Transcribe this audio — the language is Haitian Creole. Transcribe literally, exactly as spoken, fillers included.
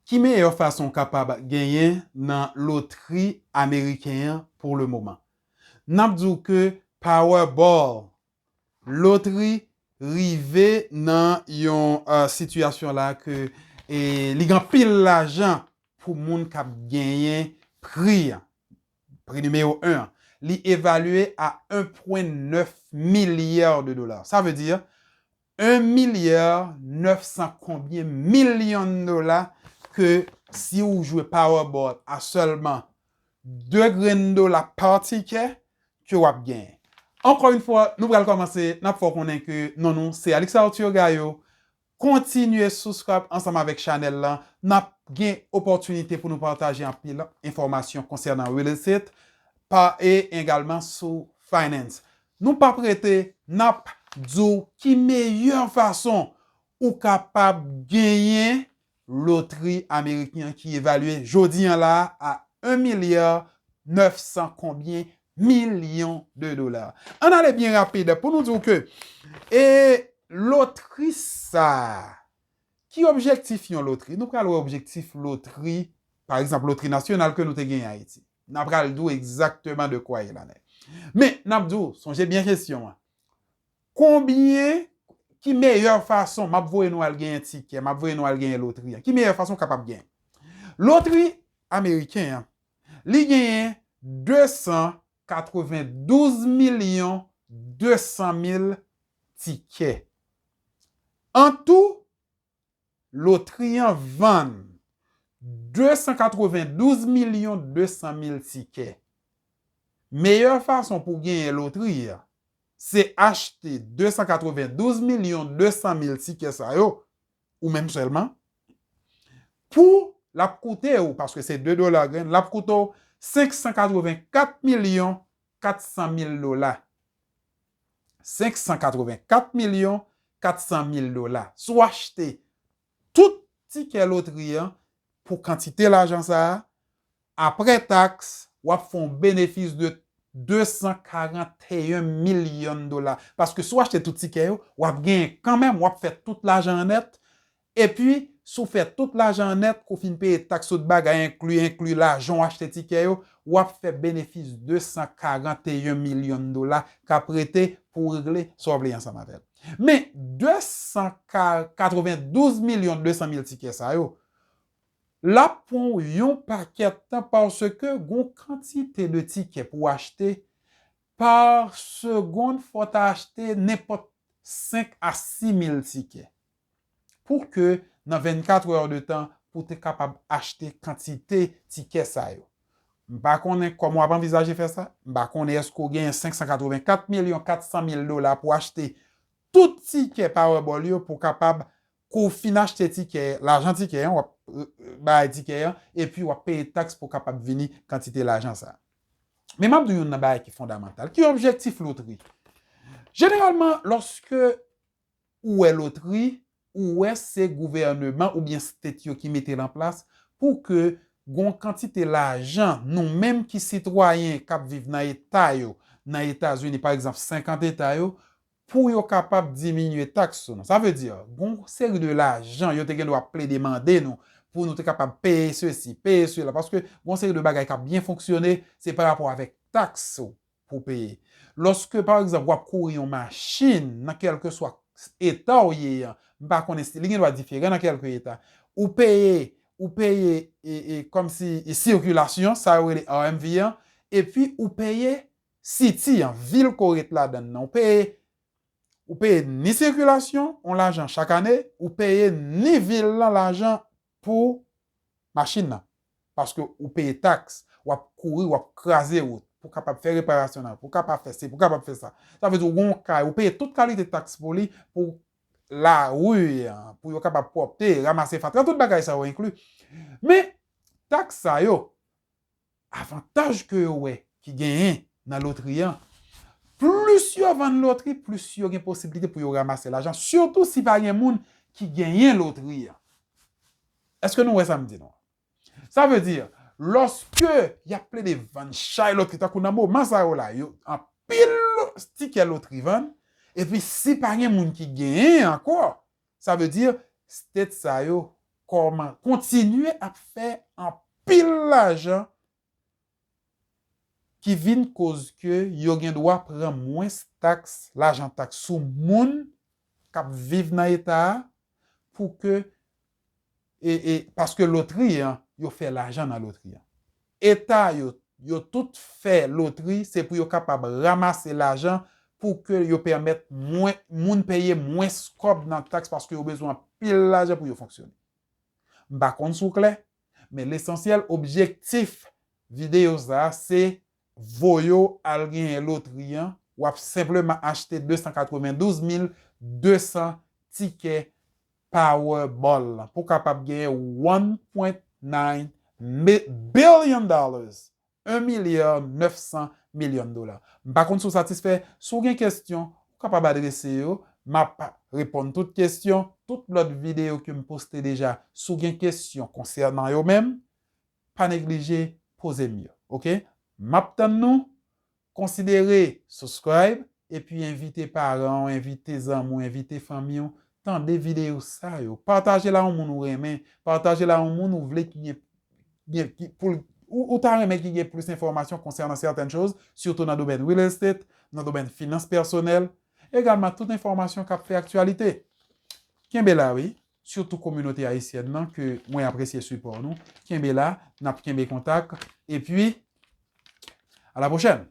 Ki meyè fason w kapab genyen nan lotri ameriken an pou le moman? N ap di w ke Powerball, lotri, rive nan yon uh, sitiyasyon la ke e, li gen anpil lajan pou moun k ap genyen pri an. Pri nimewo en an, li evalye a en pwen nèf milya de dola. Sa vle di en milya nèf san konbyen milyon dola ke si ou jwe Powerball a sèlman de grenn dola pa tikè ke w ap genyen. Ankò yon fwa, nou pral kòmanse, n ap fè w konnen ke non nou se Alex Arthur Gayo. Kontinye subscribe ansanm avèk chanèl lan. N ap gen opòtinite pou nou pataje anpil enfòmasyon konsènan real estate pa, e egalman sou finance. Nou p ap rete, n ap di w ki meyè fason ou kapab genyen lotri ameriken an ki evalye jodi an la a en milya nèf san konbyen milyon de dola. Ann ale byen rapid pou nou di w ke e lotri sa a, ki objektif yon lotri? Nou pral wè objektif lotri, pa egzanp, lotri nasyonal ke nou te genyen Ayiti. N a pral di w egzakteman de kwa il en est. Men, n ap di w, sonje byen kesyon an. Konbyen, ki meyè fason, m ap voye nou al genyen tikè, m ap voye nou al genyen lotri an. Ki meyè fason w kapab genyen? Lotri ameriken an, li genyen de san katrevendouz milyon de san mil tikè. An tou, lotri an vann de san katrevendouz milyon de san mil tikè. Meyè fason pou genyen lotri a, se achte de san katrevendouz milyon de san mil tikè sa yo, ou menm sèlman, pou l ap koute w, paske se de dola grenn, l ap koute w senk san katrevenkat milyon kat san mil dola. Senk san katrevenkat milyon kat san mil dola. Si w achte tout tikè lotri an pou kantite lajan sa a, apre taks, w ap fè yon benefis de de san karanteyen milyon dola. Paske si w achte tout tikè yo, w ap genyen kanmenm, w ap fè tout lajan an nèt. Epi, si w fè tout lajan an nèt, ke w fin peye taks, tout bagay enkli, enkli lajan w achte tikè yo, w ap fè benefis de san karanteyen milyon dola k ap rete pou w regle sa w vle ansanm avè l. Men, de san katrevendouz milyon de san mil tikè sa yo, l ap pran w yon pakèt tan paske gon kantite de tikè pou w achte. Pa segonn, fò w ta achte nenpòt senk a sis mil tikè. Pou ke nan vennkat è de tan, pou w te kapab achte kantite tikè sa yo. M pa konnen kòman w ap anvizaje fè sa. M pa konnen èske w genyen senk san katrevenkat milyon kat san mil dola pou w achte tout tikè Powerball yo pou w kapab, kou w fin achte tikè, lajan tikè an, w ap euh, bay tikè an, epi w ap peye taks pou w kapab vini kantite lajan sa a. Men m ap di w youn nan bagay ki fondamantal. Ki objektif lotri? Jeneralman, lòske ou wè lotri, ou wè se gouvèneman oubyen state yo ki mete l an plas pou ke gon kantite lajan nou menm ki sitwayen k ap viv nan eta yo, nan Etazini, pa egzanp, senkant eta yo, pou yo kapab diminye taks sou nou. Sa vle di, gon seri de lajan yo te gen dwa plede mande nou pou nou te kapab peye sesi, peye sela, paske gon seri de bagay k ap byen fonksyone, se pa rapò avèk taks ou pou peye. Lòske, pa egzanp, w ap kouri yon machin nan kèlkeswa eta w ye an, m pa konnen si li gen dwa diferan nan kèlke eta, ou peye, ou peye e, e, kòmsi e, sikilasyon, sa yo rele R M V an, epi ou peye siti an, vil ke w ret ladan l nan, ou peye, ou peye ni sikilasyon, yon lajan chak ane, ou peye ni vil lan lajan pou machin nan. Paske ou peye taks, w ap kouri, w ap kraze wout, pou w kapab fè reparasyon nan, pou w kapab fè si, pou w kapab fè sa. Sa vle di ou gen yon kay, ou peye tout kalite taks pou li, pou lari an, pou yo kapab pwòpte, ranmase fatra, tout bagay sa yo enkli. Men, taks sa yo, avantaj ke yo wè ki genyen nan lotri an, plis yo vann lotri, plis yo gen posiblite pou yo ranmase lajan, sitou si pa gen moun ki genyen lotri an. Èske nou wè sa m di nou? Sa vle di, lòske y ap plede vann chay lotri, tankou nan moman sa yo la, yo anpil tikè lotri vann, epi si pa gen moun ki genyen ankò, sa vle di, state sa yo kòman kontinye ap fè anpil lajan ki vin koz ke yo gen dwa pran mwens taks, lajan taks sou moun k ap viv nan eta a, pou ke, e, e, paske lotri an, yo fè lajan nan lotri an. Eta yo, yo tout fè lotri, se pou yo kapab ranmase lajan pou ke yo pèmèt mwen, moun peye mwens kòb nan taks paske yo bezwen anpil lajan pou yo fonksyone. M pa konn si w klè, men lesansyèl objektif videyo sa a se voye w al genyen lotri an. W ap senpleman achte de san katrevendouz mil de san tikè Powerball lan pou w kapab genyen one point nine billion dollars. En milya nèf san milyon dola. M pa konn si w satisfè. Si w gen kesyon, ou kapab adrese yo. M ap reponn tout kesyon. Tout lòt videyo ke m poste deja, si w gen kesyon konsènan yo menm, pa neglije poze m yo. Oke? M ap tann nou. Konsidere subscribe epi envite paran w, envite zanmi w, envite fanmi w, tande videyo sa yo. Pataje l a yon moun ou renmen, pataje l a yon moun ou vle ki gen, gen ki, pou, ou, ou ta renmen ki gen plis enfòmasyon konsènan sèten choz, sitou nan domèn real estate, nan domèn finans pèsonèl, egalman tout enfòmasyon k ap fè aktyalite. Kenbe la, wi, sitou kominote ayisyèn nan, ke mwen apresye sipò nou. Kenbe la, n ap kenbe kontak, epi, a la pwochèn!